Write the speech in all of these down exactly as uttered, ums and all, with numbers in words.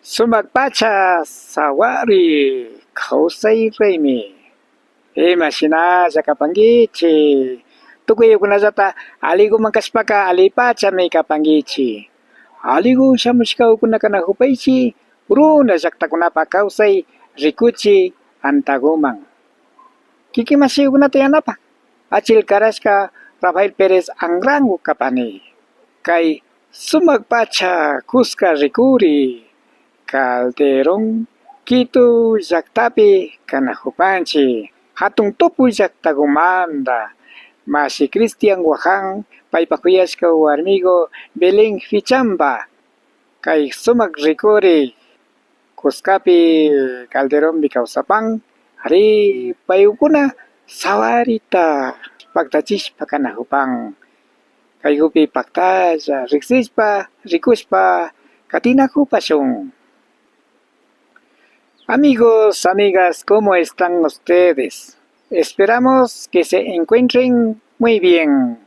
Sumak pacha sawari kawsay raymi. Imashinalla kapankichik. Tukuykunallata alliguman kashpaka allipachami kapankichik. Alligu shamushkakuna kanakupaychik runa llaktakunapa kawsay rikuchik antaguman. Kikin mashikunata yanapak, achil karashka Rafael Pérez Anrango kapani. Kay sumak pacha kuska rikuri Calderón Quito llaktapi kanakupanchik, hatun tupu llaktagumanta mashi Cristian Guaján, paypa kuyashka warmigu Belén Fichamba. Kay sumak rikuri kuskapi Calderonpi kawsapan, ari, paykuna sawarita paktachishpa kanakupan. Kaykupi paktalla riksishpa, rikushpa, katinakupashun. Amigos, amigas, ¿cómo están ustedes? Esperamos que se encuentren muy bien.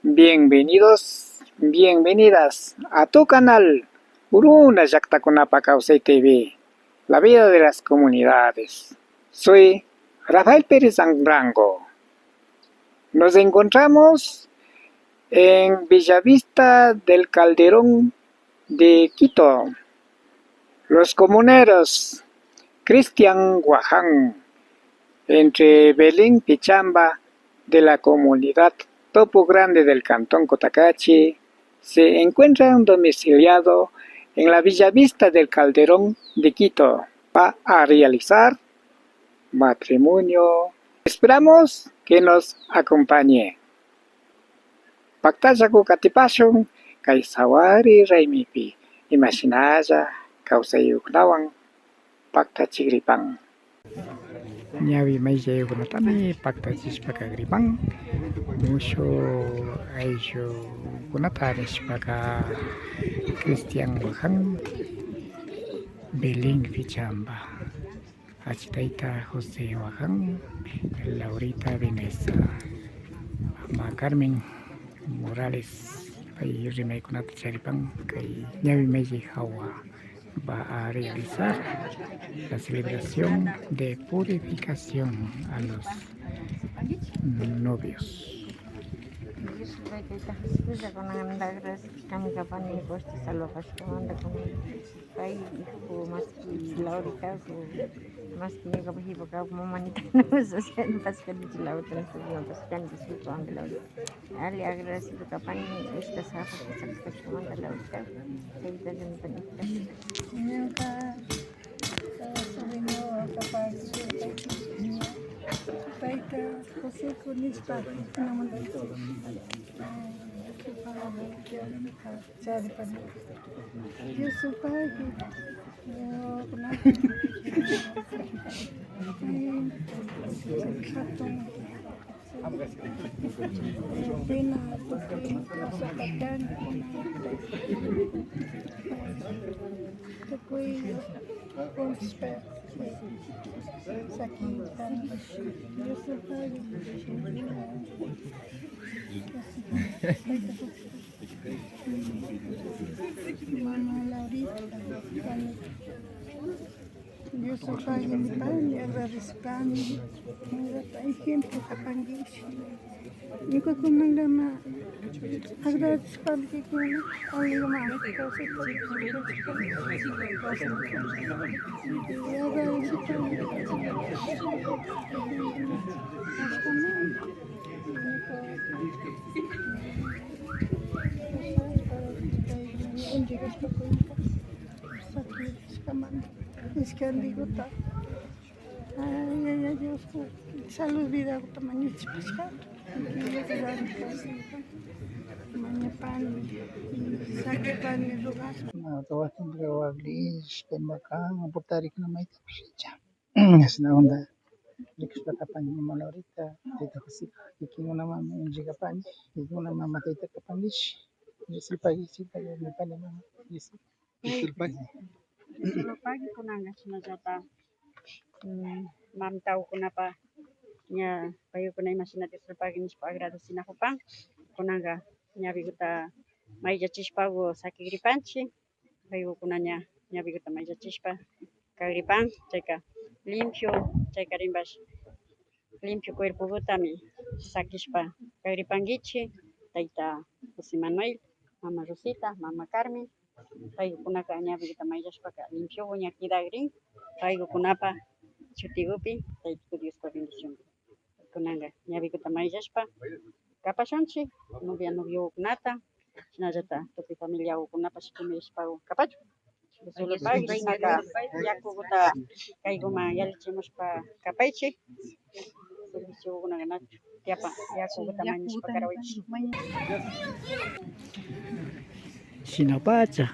Bienvenidos, bienvenidas a tu canal Runa Llaktakunapa Kawsay T V, la vida de las comunidades. Soy Rafael Pérez Anrango. Nos encontramos en Bellavista del Calderón de Quito. Los comuneros Cristian Guaján, entre Belén Pichamba de la comunidad Topo Grande del cantón Cotacachi, se encuentran domiciliado en la Bellavista del Calderón de Quito. Va a realizar matrimonio. Esperamos que nos acompañe. Paktallaku katipashun kay sawari raymipi, imashinalla kawsaykunawan paktachigripan. Ñawi mayllaykunatami paktachishpa kagripan, mushuk ayllukunata nishpaka Cristian Guaján, Belén Pichamba, achitayta José Guaján, Laurita Veneza, ama Carmen Morales, pay rimaykunata charipan kay ñawi mayllay hawa. Va a realizar la celebración de purificación a los novios. Pay, maski Lauritaku, maski ñukapak jipaka mamanita, Laurita. Ali agradecido kapani, esta sapa, esta sapa, esta sapa, Laurita. Ñuka, sobrino, papá, tayta, José Conispa, Charipani. Dios supagui. Hatun. Pena, tukuy, tukuy, sakinta. Dios supagui. Mama Laurita, Dios supagui nipani, agradecipani, ñuka ejemplo kapankichi. Ñukakunakama agradecipani, alegreman. Ishkandiguta. Ay, ay, ay, Dios, salud, vidaguta mañachipashka. Mañapani, sakipani, rogashpa. Wakinpika waklishpa, imaka, aportarikuna maytapish icha. Shinakunda rikushpa kapani, ima Laurita, tayta José, kikinkunamanmi entregapanki, kikinkunamanmi tayta kapankichi. Dios pagui, pagui, mi padre, mama, Dios. Dios pagui. Dios pagui, kunanka shinallata, mm, mamitakukunapa ña paykuna imashina Dios pagui nishpa agradecinakupan, kunanka ñawikuta mayllachishpaku sakigripanchi. Paykuna ña ñawiguta mayllachishpa kagripan, chayka limpio, chayka rimbash limpio cuerpogutami sakishpa kagripankichi, tayta José Manuel, mama Rosita, mama Carmen, paygukunaka ñawiguta mayllashpaka limpiogu ña kidagrin, paygukunapa shutigupi Taytiku Diospa bendicionpi. Kunanka ñawiguta mayllashpa kapashunchi, novia noviokunata, shinallata tukuy familiagukunapash kimirishpagu kapachun. Solo pagui, shinaka yakuguta kayguman yallichimushpa kapaychi. Serviciokunaka nachu tiyapan, yakuguta mañashpa karawaychi. Shinapacha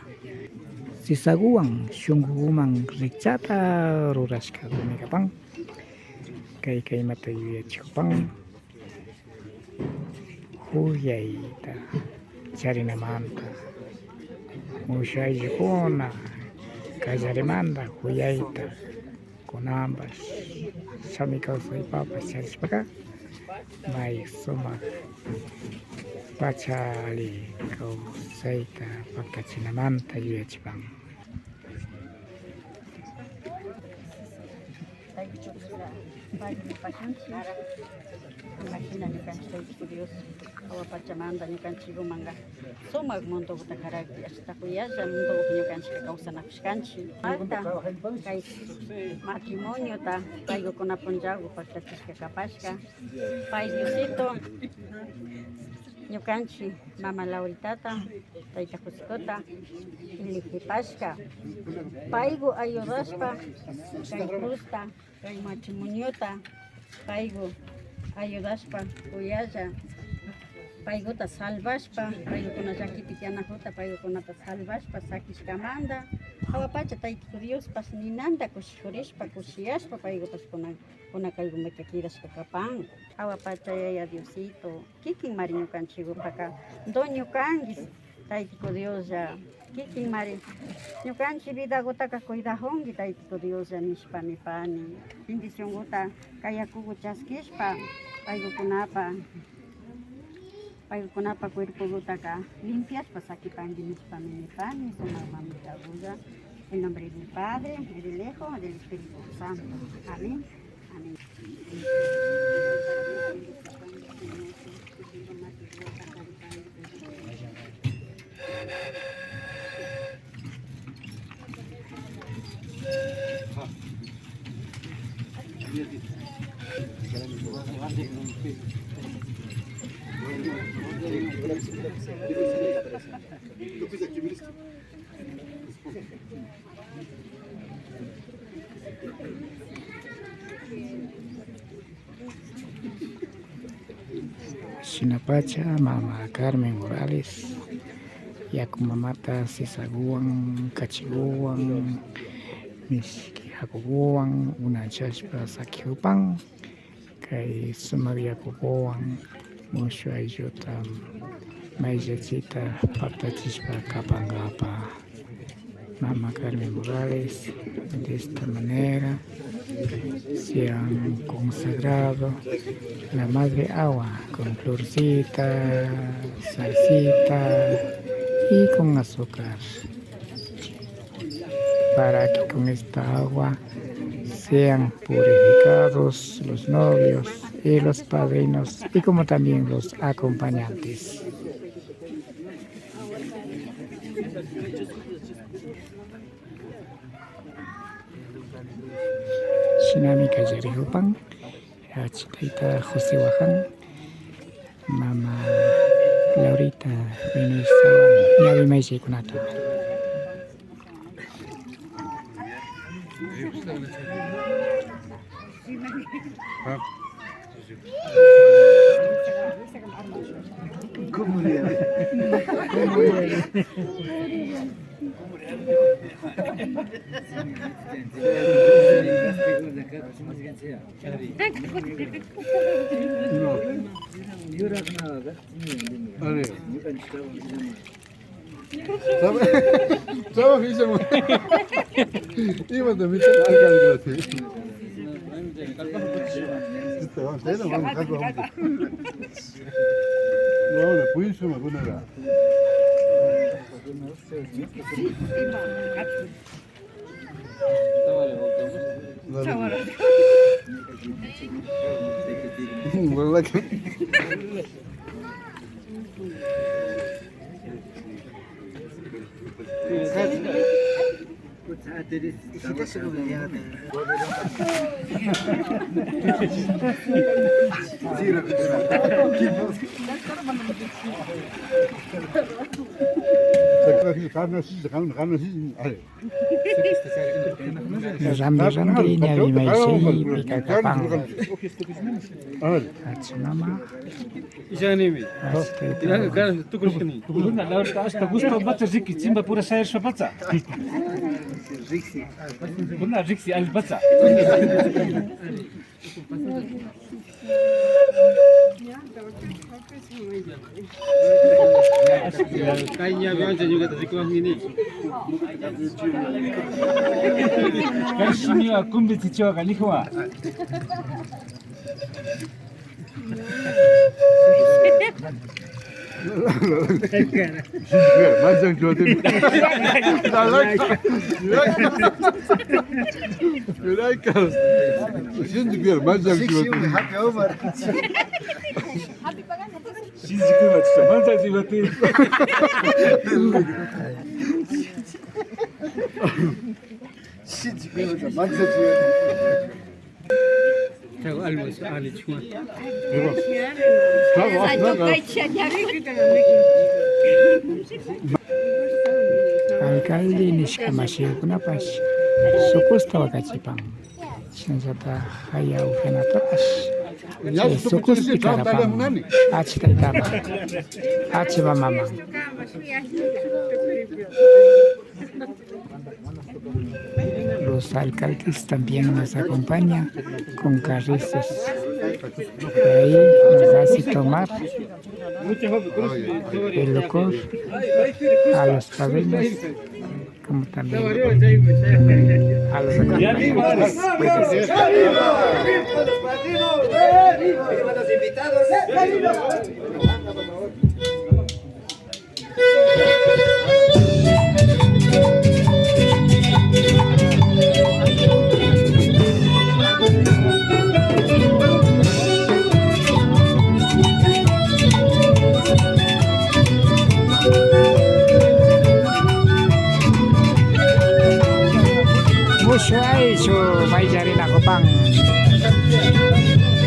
sisaguwan shunkuguman rikchata rurashkagumi kapan. Kayka imata yuyachikupan, juyayta charinamanta, mushuk ayllukuna kallarimanta juyayta, kunanpash shami kawsaypapash charishpaka, may sumak pacha alli kawsayta paktachinamanta yuyachipan. Tayta Dioslla pagui nipashunchi. Imashina ñukanchi Tayta Dios hawa pachamanta ñukanchigumanka sumak mundoguta karakpi, ashta juyalla mundogupi ñukanchika kawsanakushkanchi. Falta kay matrimoniota paygukunapa punllagu paktachishka kapashka. Pay Diosito, ñukanchi mama Lauritata, tayta Josecota eligipashka. Paygu ayudashpa kay cruzta, kay matrimoniota, paygu ayudashpa, kuyalla, payguta salvashpa, paygukuna llakipi tiyanajuta, paygukunata salvashpa, sakishkamanta, hawa pacha Taytiku Diospash ninanta kushijurishpa, kushiyashpa, paygupash kunan, kunan kaygumanka kidashka kapan. Hawa pacha Yaya Diosito, kikinmari ñukanchigupaka dueño kanki, Taytiku Dioslla. Kikinmari ñukanchi vidagutaka cuidajunki, Taytiku Dioslla, nishpa nipani. Bendicionguta kay yakugu chaskishpa, paygukunapa, paygukunapa cuerpogutaka limpiashpa sakipanki, nishpami nipani, sumak mamitagulla. En nombre del Padre, y del Hijo, y del Espíritu Santo. Amén. Amén. Shinapacha mama Carmen Morales, yaku mamata sisaguwan, kachiguwan, mishki jakuguwan unachashpa sakijupan. Kay sumak yakukuwan mushuk aylluta mayllachita paktachishpa kapankapa, mama Carmen Morales de esta manera se han consagrado la madre agua con florcita, salsita y con azúcar. Para que con esta agua sean purificados los novios y los padrinos y como también los acompañantes. Shinami kallarijupan. Achikayta José Guaján, mama Laurita Benítez Sabana, ñawi mayllaikunata. No. Vale. Trabaja, trabaja, dice, amor. Iba también, alcalde, gracias. Este, vamos, ahí nos vamos, vamos. No, la puedes sumar una hora. Randi randi ñawi mayshaypi kakapan. Achunama. Illagnimi. Ashta. Tukushkani. Kuna, la verdad, hasta gusto pacha riki, chimba pura sayar pacha. Kuna riksi al pacha. Kay ñawi ancha ñukata rikuwakmi ni. Kay shimiwa kumbichichiwaka nikwa. Alcalde nishka mashikunapash sukusta wakachipan. Shinallata jaya upianatapash chay sukuspi karapan. Achi taytaman, achi mamaman. Los alcaldes también nos acompaña con carrizos. Y ahí nos hace tomar el licor a los padrinos, como también a los acompañantes. Cuídense. Mushuk ayllu mayllarinakupan.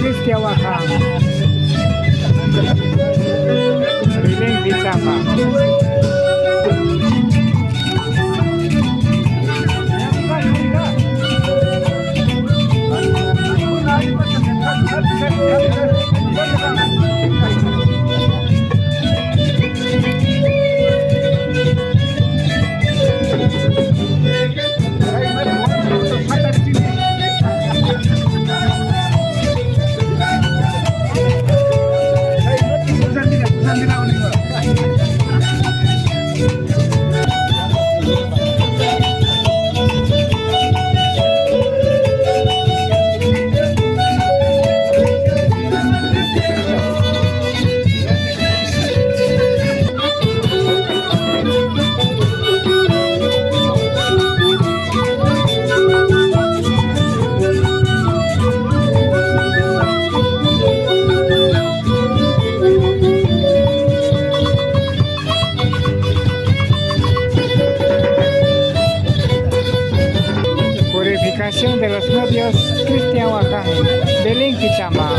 Cristian Wajan. Belén Pichama. Purificación de los novios, Cristian Wajan, Belén Pichama.